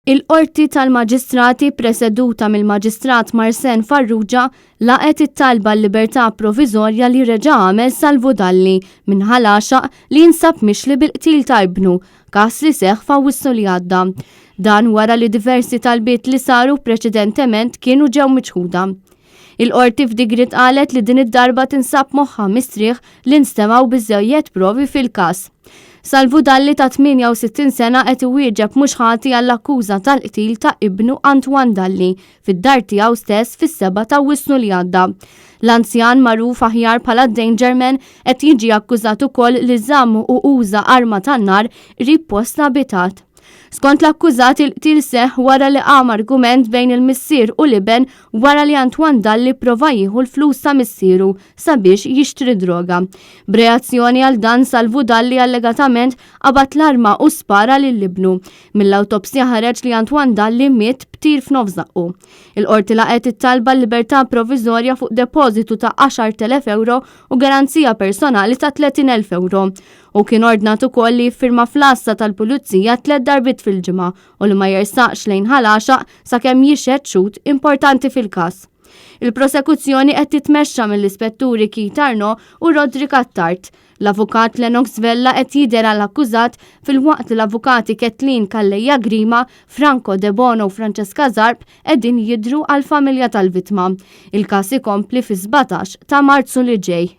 Il-Qorti tal-Maġistrati preseduta mill-Maġistrat Marsen Farrugia laqgħet it-talba għal-libertà proviżorja li reġa' għamel Salvu Dalli minn Ħal Għaxaq li jinsab mixli bil-qtil ta' ibnu, każ li seħħ f'Awwissu li għadda. Dan wara li diversi talbiet li saru preċedentement kienu ġew miċħuda. Il-Qorti f'digriet qalet li din id-darba tinsab moħħha mistrieħ li nstemgħu biżżejjed provi fil-każ. Salvu Dalli ta' 68 sena qed iwieġeb mhux ħati għall-akkuża tal-qtil ta' ibnu Antoine Dalli fid-dar tiegħu stess fis-7 ta' Awwissu li għadda. L-anzjan magħruf aħjar bħala Danger Man qed jiġi akkużat ukoll li żamm u uża arma tan-nar qrib post abitat. Skont l-akkużat il-qtil seħħ wara li qam argument bejn il-missier u l-iben wara li Antoine Dalli prova jieħu l-flus ta' missieru sabiex jixtri droga. B'reazzjoni għal dan Salvu Dalli allegatament qabad l-arma u spara lil ibnu. Mill-awtopsja ħareġ li Antoine Dalli miet b'tir f'nofs żaqqu. Il-Qorti laqgħet it-talba għal-libertà proviżorja fuq depożitu ta' 10,000 ewro u garanzija personali ta' 30,000 ewro. Hu kien ordnat ukoll li jiffirma fl-għassa tal-pulizija tlett darbiet fil-ġimgħa u li ma jersaqx lejn Ħal Għaxaq sakemm jixhed xhud importanti fil-każ. Il-prosekuzzjoni qed titmexxa mill-Ispetturi Keith Arnaud u Roderick Attard. L-Avukat Lennox Vella qed jidher għall-akkużat filwaqt li l-Avukati Kathleen Calleja Grima, Franco Debono u Francesca Zarb qegħdin jidhru għall-familja tal-vittma. Il-każ ikompli fis-17 ta' Marzu li ġej.